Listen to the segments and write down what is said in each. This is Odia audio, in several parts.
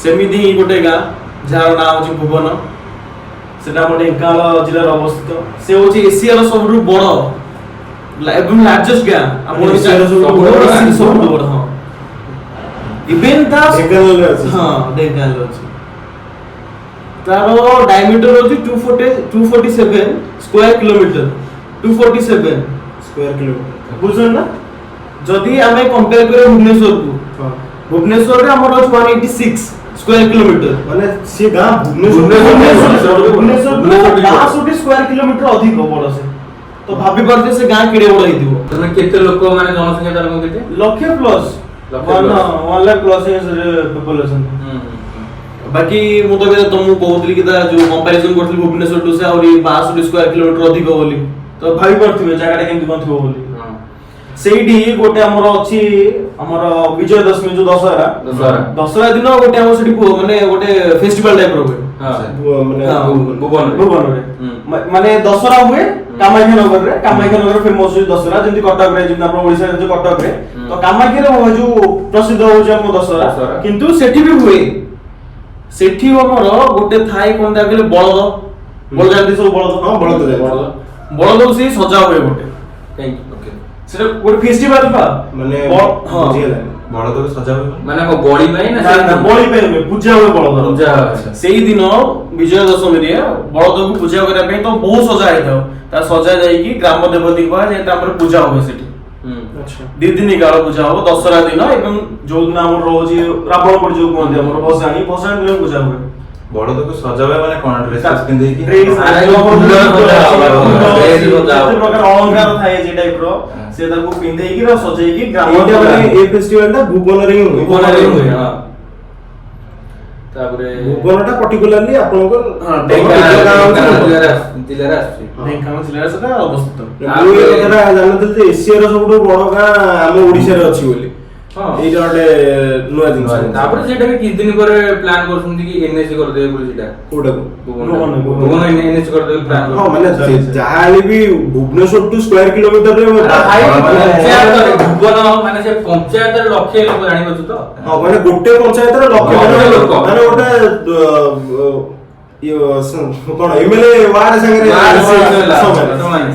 ସେମିତି ହିଁ ଗୋଟେ ଗାଁ ଯାହାର ନାଁ ହଉଛି ଭୁବନ। ସେଟା ଆମ ଢେଙ୍କାନାଳ ଜିଲ୍ଲାରେ ଅବସ୍ଥିତ। ସେ ହଉଛି ଏସିଆର ସବୁଠୁ ବଡ ଏବଂ ଲାର୍ଜେଷ୍ଟ ଗାଁ ଆପଣ ଏସିଆର ସବୁଠୁ ବଡ ଗାଁ? ସବୁଠୁ ବଡ, ହଁ। ଇଭେନ୍ ତା ଢେଙ୍କାନାଳରେ ଅଛି? ହଁ, ଢେଙ୍କାନାଳରେ ଅଛି। ତାର ଡାଇମିଟର ହଉଛି 247 square kilometer, 247 square kilometer. ବୁଝୁଛନ୍ତି ନା? ଯଦି ଆମେ କମ୍ପେୟାର କରିବା ଭୁବନେଶ୍ୱରକୁ, ଭୁବନେଶ୍ୱରରେ ଆମର ଅଛି 186 square kilometer. ମାନେ ସେ ଗାଁ ଭୁବନେଶ୍ୱର ଭୁବନେଶ୍ୱର ଭୁବନେଶ୍ୱର 62 ସ୍କୋୟାର କିଲୋମିଟର ଅଧିକ ବଡ ସେ। ତ ଭାବି ପାରୁଥିବେ ସେ ଗାଁ କେଡେ ବଡ ହେଇଥିବ। ତମେ କେତେ ଲୋକ, ମାନେ ଜନସଂଖ୍ୟା ତାର କଣ କେତେ? ଲକ୍ଷେ ପ୍ଲସ୍। ଲକ୍ଷେ plus। 1 lakh plus population. ବାକି ମୁଁ ତ ଏବେ ତମକୁ କହୁଥିଲି କି ତା ଯୋଉ କମ୍ପାରିଜନ କରୁଥିଲି ଭୁବନେଶ୍ୱର ଟୁ, ସେ ଆହୁରି 62 ସ୍କୋୟାର କିଲୋମିଟର ଅଧିକ ବୋଲି। ତ ଭାବି ପାରୁଥିବେ ଜାଗାଟା କେମିତି କଣ ଥିବ ବୋଲି। ସେଇଠି ଗୋଟେ ଆମର ଅଛି, ଆମର ବିଜୟ ଦଶମୀ, ଯୋଉ ଦଶହରା। ଦଶହରା। ଦଶହରା ଦିନ ଗୋଟେ ଆମର ସେଠି ମାନେ ଗୋଟେ ଫେଷ୍ଟିଭାଲ ଟାଇପ ର ହୁଏ। ମାନେ ଭୁବନରେ। ଭୁବନରେ। ମାନେ ଦଶହରା ହୁଏ କାମାକ୍ଷା ନଗରରେ। କାମାକ୍ଷା ନଗର ଫେମସ ହଉଛି ଦଶହରା, ଯେମିତି କଟକରେ, ଯେମିତି ଆପଣ ଓଡିଶାରେ ଯୋଉ କଟକରେ। ତ କାମାକ୍ଷାରେ ଯୋଉ ପ୍ରସିଦ୍ଧ ହଉଛି ଆମ ଦଶହରା। ଦଶହରା। କିନ୍ତୁ ସେଠି ବି ହୁଏ। ସେଠି ଆମର ଗୋଟେ ଥାଏ, କଣ ତା କହିଲେ, ବଳଦ। ବଳଦ ଜାଣନ୍ତି ସବୁ, ବଳଦ? ହଁ, ବଳଦ ଜାଣିଛି। ବଳଦ। ବଳଦକୁ ସେଇ ସଜା ହୁଏ ଗୋଟେ। କାହିଁକି? ଓକେ। ସେଟା ଗୋଟେ ଫେଷ୍ଟିଭାଲ ପା। ମାନେ ହଁ। ବୁଝିହେଲାନି। ବଳଦକୁ ସଜା ହୁଏ? ମାନେ କଣ ବଳି ପାଇଁ ନା ନା ନା, ବଳି ପାଇଁ ନୁହେଁ, ପୂଜା ହୁଏ ବଳଦର। ପୂଜା, ଆଚ୍ଛା। ସେଇ ଦିନ ବିଜୟ ଦଶମୀରେ ବଳଦକୁ ପୂଜା କରିବା ପାଇଁ ତ ବହୁତ ସଜା ହେଇଥାଉ। ତା ସଜା ଯାଇକି ଗ୍ରାମ ଦେବତୀଙ୍କ ପାଖରେ ଯାଇ ତାପରେ ପୂଜା ହୁଏ ସେଠି। 2 ଦିନ କାଳ ପୂଜା ହବ, ଦଶହରା ଦିନ ଏବଂ ଯୋଉ ଦିନ ଆମର ରହୁଛି ରାବଣ ପୋଡି ଯୋଉ କୁହନ୍ତି ଆମର ଭସାଣି, ଭସାଣି ଦିନ ପୂଜା ହୁଏ। ବଳଦକୁ ସଜା ହୁଏ ମାନେ କଣ, ଡ୍ରେସ୍ ଫ୍ରେସ୍ ପିନ୍ଧେଇକି? ଡ୍ରେସ୍, ଆରେ ଯୋଉ ଆମର ଫୁଲ ସଜା ହବ, ଫୁଲ ଡ୍ରେସ୍ ଅଛି, ସଜା ହବ। ଯେତେ ପ୍ରକାର ଅଳଙ୍କାର ଥାଏ ଯେ ଟାଇପ ର, ସେ ତାକୁ ପିନ୍ଧେଇକି ର ସଜେଇକି ଗ୍ରାମ ଏଇଟା ମାନେ ଏ ଫେଷ୍ଟିଭାଲ ଟା ଭୁବନରେ ହିଁ ହୁଏ? ଭୁବନରେ ହୁଏ, ହଁ। ତାପରେ ଭୁବନ ଟା ପର୍ଟିକୁଲାରଲି ଆପଣଙ୍କ ଢେଙ୍କାନାଳ ନିଜ ଗାଁ ହଉଛି ଢେଙ୍କାନାଳ ଭୁବନ। ଜିଲ୍ଲାରେ ଆସୁଛି। ଢେଙ୍କାନାଳ ଜିଲ୍ଲାରେ ସେଟା ଅବସ୍ଥିତ। ମୁଁ ଏ କଥାଟା ଜାଣିନଥିଲି ଯେ ଏସିଆର ସବୁଠୁ ବଡ ଗାଁ ଆମ ଓଡିଶାରେ ଅଛି ବୋଲି। ଏଇଟା ଗୋଟେ ନୂଆ ଜିନିଷ। ତାପରେ ସେଇଟା ବି କିଛି ଦିନ ପରେ ପ୍ଲାନ୍ କରୁଛନ୍ତି କି ଏନଏସି କରିଦେବେ ବୋଲି ସେଇଟା। କୋଉଟାକୁ? ଭୁବନ। ଭୁବନ, ଭୁବନ। ଭୁବନ ଏନଏସି କରିଦେବେ ପ୍ଲାନ୍। ହଁ, ମାନେ ଯାହା ହେଲେ ବି ଭୁବନେଶ୍ୱର ଟୁ ସ୍କୋୟାର କିଲୋମିଟରରେ ଭାଇ, ପଞ୍ଚାୟତରେ ଭୁବନ ମାନେ ସେ ପଞ୍ଚାୟତରେ ଲକ୍ଷେ ଲୋକ, ଜାଣିପାରୁଛୁ ତ? ହଁ, ମାନେ ଗୋଟେ ପଞ୍ଚାୟତରେ ଲକ୍ଷେ ଲକ୍ଷେ ଲୋକ। ଲୋକ। ମାନେ ଗୋଟେ ଇଏ କଣ ଏମଏଲଏ ୱାର୍ଡ ସାଙ୍ଗରେ ୱାର୍ଡ ସମାନ। ସମାନ।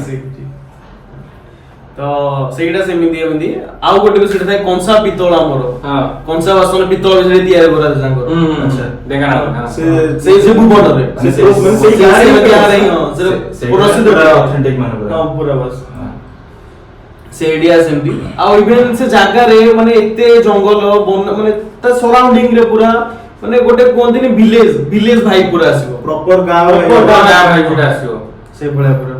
ତ ସେଇଟା ସେମିତି ଏମିତି। ଆଉ ଗୋଟେ ବି ସେଟା ଥାଏ, କଂସା ପିତ୍ତଳ ଆମର। କଂସା ବାସନ ପିତ୍ତଳ ବି ସେଠି ତିଆରି କରାଯାଏ ତାଙ୍କର। ହୁଁ, ହୁଁ, ଢେଙ୍କାନାଳ, ହଁ। ସେଇ ସେ ଭୁବନରେ। ମାନେ ସେଇ ଗାଁରେ ସେଇ ହିଁ ଗାଁରେ ହିଁ, ହଁ, ସେଟା ସେଇଟା ପ୍ରସିଦ୍ଧ ପୁରା ପୁରା। authentic ମାନେ ପୁରା। ହଁ, ପୁରା ବାସ୍। ସେ ଏରିଆ ସେମିତି। ଆଉ ଇଭେନ ସେ ଜାଗାରେ ମାନେ ଏତେ ଜଙ୍ଗଲ ବନ, ମାନେ ତା ସରାଉଣ୍ଡିଂ ରେ ପୁରା ମାନେ ଗୋଟେ କୁହନ୍ତିନି ଭିଲେଜ, ଭିଲେଜ ଭାଇବ ପୁରା ଆସିବ। ପ୍ରପର ଗାଁ। Proper ଗାଁ ଭାଇ ସେଟା ଆସିବ। ସେଇଭଳିଆ ପୁରା।